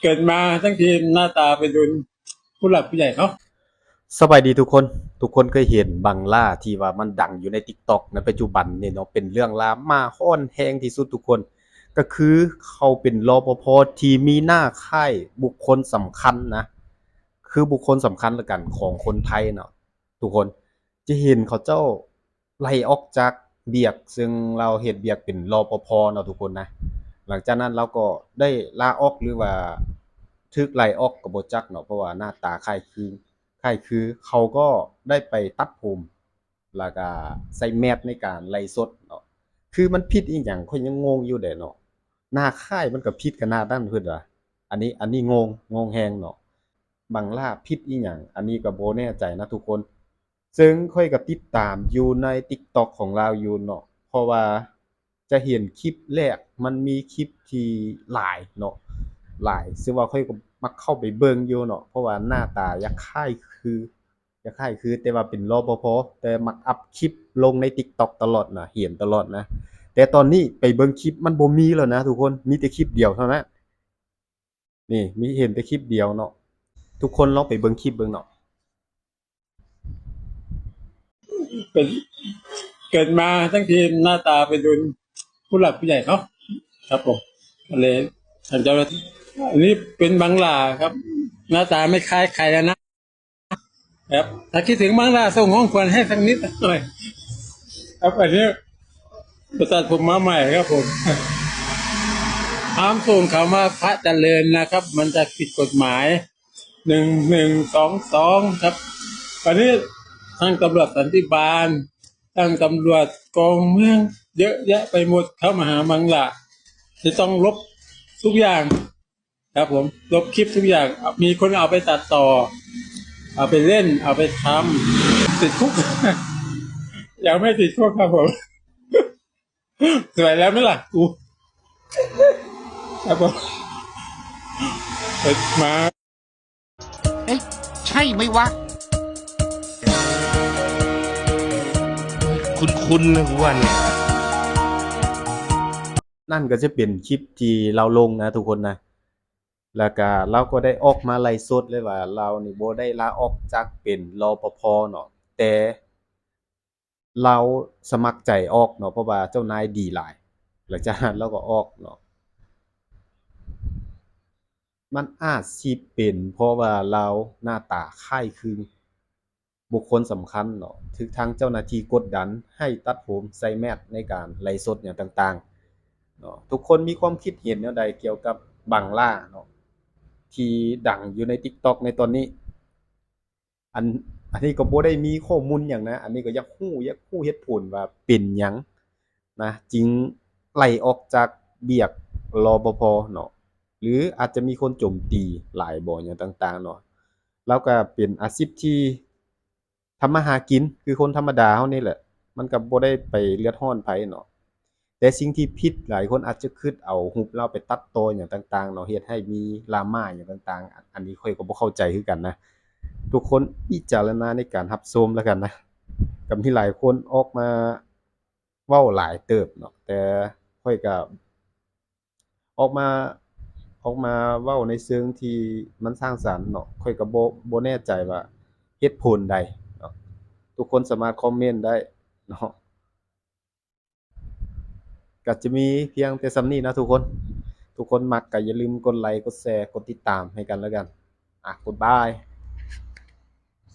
ເກີດມາທັງທີໜ້າຕາໄປດົນຜູ້ຫຼັກຜູ້ໃຫຍ່ເຂົາ. ສະບາຍດີທຸກຄົນ. ທຸກຄົນເຄີຍເຫັນບັງຫຼ້າທີ່ວ່າມັນດັງຢູ່ໃນ TikTok ໃນປັດຈຸບັນນີ້ເນາະ, ເປັນເລື່ອງລາວມາຮ້ອນແຮງທີ່ສຸດທຸກຄົນ, ກໍຄືເຂົາເປັນ ລປພ ທີ່ມີໜ້າຄ້າຍບຸກຄົນສຳຄັນນະ, ຄືບຸກຄົນສຳຄັນລະກັນຂອງຄົນໄທເນາະ. ທຸກຄົນຈະເຫັນເຂົາເຈົ້າໄລ່ອອກຈາກວຽກ, ເຊິ່ງລາວເຮັດວຽກເປັນ ລປພ ເນາະທຸກຄົນນະ. ຫຼັງຈາກນັ້ນລາວກໍໄດ້ລາອອກ ຫຼືວ່າຖືກໄລ່ອອກກໍບໍ່ຈັກເນາະ, ເພາະວ່າໜ້າຕາຄ້າຍຄື, ຄ້າຍຄື. ເຂົາກໍໄດ້ໄປຕັດຜົມ ແລ້ວກໍໃສ່ແມສໃນການໄລຟ໌ສົດເນາະ. ຄືມັນຜິດອີ່ຫຍັງ? ຂ້ອຍຍັງງົງຢູ່ເດ້ເນາະ. ໜ້າຄ້າຍມັນກໍຜິດຂະໜາດນັ້ນ ເພິ່ນວ່າ. ອັນນີ້, ອັນນີ້ງົງ, ງົງແຮງເນາະ. ບັງຫຼ້າຜິດອີ່ຫຍັງ? ອັນນີ້ກໍບໍ່ແນ່ໃຈນະທຸກຄົນ. ເຊິ່ງຂ້ອຍກໍຕິດຕາມຢູ່ໃນ TikTok ຂອງລາວຢູ່ເນາະ, ເພາະວ່າຈະເຫັນຄລິບແລກ ມັນມີຄລິບທີ່ຫຼາຍເນາະ, ຫຼາຍ, ເຊິ່ງວ່າຂ້ອຍກໍມັກເຂົ້າໄປເບິ່ງຢູ່ເນາະ, ເພາະວ່າໜ້າຕາຢາກຄ້າຍຄື, ຢາກຄ້າຍຄື, ແຕ່ວ່າເປັນ ລປພ ແຕ່ມັກອັບຄລິບລົງໃນ TikTok ຕະຫຼອດນະ, ເຫັນຕະຫຼອດນະ. ແຕ່ຕອນນີ້ໄປເບິ່ງຄລິບ ມັນບໍ່ມີແລ້ວນະທຸກຄົນ, ມີແຕ່ຄລິບດຽວເທົ່ານັ້ນ. ນີ້ ມີເຫັນແຕ່ຄລິບດຽວເນາະ. ທຸກຄົນລອງໄປເບິ່ງຄລິບເບິ່ງເນາະ. ເປັນ, ເກີດມາທັງທີໜ້າຕາໄປດົນຜູ້ຫຼັກຜູ້ໃຫຍ່ເຂົາ ຄັບຜົມ. ກໍເລີຍ ທ່ານເຈົ້າໜ້າທີ່, ອັນນີ້ເປັນບັງຫຼ້າຄັບ, ໜ້າຕາໄມ່ຄ້າຍໃຄແລ້ວນະ. ຄັບ ຖ້າຄິດເຖິງບັງຫຼ້າ ສົ່ງຂອງຂວັນໃຫ້ສັກນິດໜ້ອຍ. ຄັບ ອັນນີ້ໄປຕັດຜົມມາໃໝ່ຄັບຜົມ. ຫ້າມສົ່ງເຂົ້າມາພະຈະເລີນນະຄັບ, ມັນຈະຜິດກົດໝາຍ ໜຶ່ງໜຶ່ງສອງສອງ ຄັບ. ອັນນີ້ທັງຕຳຫຼວດສັນຕິບານ, ທັງຕຳຫຼວດກອງເມືອງ ເຍອະແຍະໄປໝົດ ເຂົ້າມາຫາບັງຫຼ້າ. ຈະຕ້ອງລົບທຸກຢ່າງ ຄັບຜົມ, ລົບຄລິບທຸກຢ່າງ. ມີຄົນເອົາໄປຕັດຕໍ່, ເອົາໄປຫຼິ້ນ, ເອົາໄປທຳ, ຕິດຄຸກ. ຢາກໃຫ້ຕິດຄຸກຄັບຜົມ. ສວຍແລ້ວໄໝລະກູ? ຄັບຜົມ. ມາ ເອະ ໃຊ່ໄໝວະ? ຄຸ້ນໆນະ ກູວ່ານີ້. ນັ້ນກໍຈະເປັນຄລິບທີ່ລາວລົງນະທຸກຄົນນະ. ແລ້ວກະລາວກໍໄດ້ອອກມາໄລຟ໌ສົດເລີຍວ່າ ລາວນີ້ບໍ່ໄດ້ລາອອກຈາກເປັນ ລປພ ເນາະ, ແຕ່ລາວສະໝັກໃຈອອກເນາະ ເພາະວ່າເຈົ້ານາຍດີຫຼາຍ. ຫຼັງຈາກນັ້ນລາວກໍອອກເນາະ. ມັນອາດຊິເປັນເພາະວ່າລາວໜ້າຕາຄ້າຍຄື ບຸກຄົນສຳຄັນເນາະ, ຖືກທາງເຈົ້າໜ້າທີ່ກົດດັນໃຫ້ຕັດຜົມ, ໃສ່ແມສໃນການໄລຟ໌ສົດຫຍັງຕ່າງໆເນາະ. ທຸກຄົນມີຄວາມຄິດເຫັນແນວໃດກ່ຽວກັບບັງຫຼ້າເນາະ ທີ່ດັງຢູ່ໃນ TikTok ໃນຕອນນີ້? ອັນ, ອັນນີ້ກໍບໍ່ໄດ້ມີຂໍ້ມູນຫຍັງນະ, ອັນນີ້ກໍຢາກຮູ້, ຢາກຮູ້ເຫດຜົນວ່າເປັນຫຍັງນະ ຈຶ່ງໄລ່ອອກຈາກວຽກ ລປພ ເນາະ, ຫຼືອາດຈະມີຄົນໂຈມຕີຫຼາຍບໍ່ ຫຍັງຕ່າງໆເນາະ. ລາວກໍເປັນອາຊີບທີ່ທຳມາຫາກິນຄືຄົນທຳມະດາເຮົານີ້ແຫຼະ, ມັນກໍບໍ່ໄດ້ໄປເດືອດຮ້ອນໃຜເນາະ. ແຕ່ສິ່ງທີ່ຜິດ ຫຼາຍຄົນອາດຈະຄິດເອົາຮູບລາວໄປຕັດຕໍ່ຫຍັງຕ່າງໆເນາະ, ເຮັດໃຫ້ມີດຣາມາຫຍັງຕ່າງໆ. ອັນ, ອັນນີ້ຂ້ອຍກໍບໍ່ເຂົ້າໃຈຄືກັນນະ. ທຸກຄົນພິຈາລະນາໃນການຮັບຊົມແລ້ວກັນນະ. ກໍມີຫຼາຍຄົນອອກມາເວົ້າຫຼາຍເຕີບເນາະ, ແຕ່ຂ້ອຍກໍ ອອກມາ, ອອກມາເວົ້າໃນເຊີງທີ່ມັນສ້າງສັນເນາະ. ຂ້ອຍກໍບໍ່, ບໍ່ແນ່ໃຈວ່າເຫດຜົນໃດເນາະ, ທຸກຄົນສາມາດຄອມເມັນໄດ້ເນາະ. ກໍຈະມີພຽງແຕ່ສ່ຳນີ້ນະທຸກຄົນ. ທຸກຄົນມັກກໍຢ່າລືມກົດໄລ, ກົດແຊ, ກົດຕິດຕາມໃຫ້ກັນແລ້ວກັນ. ອ່ະ, goodbye.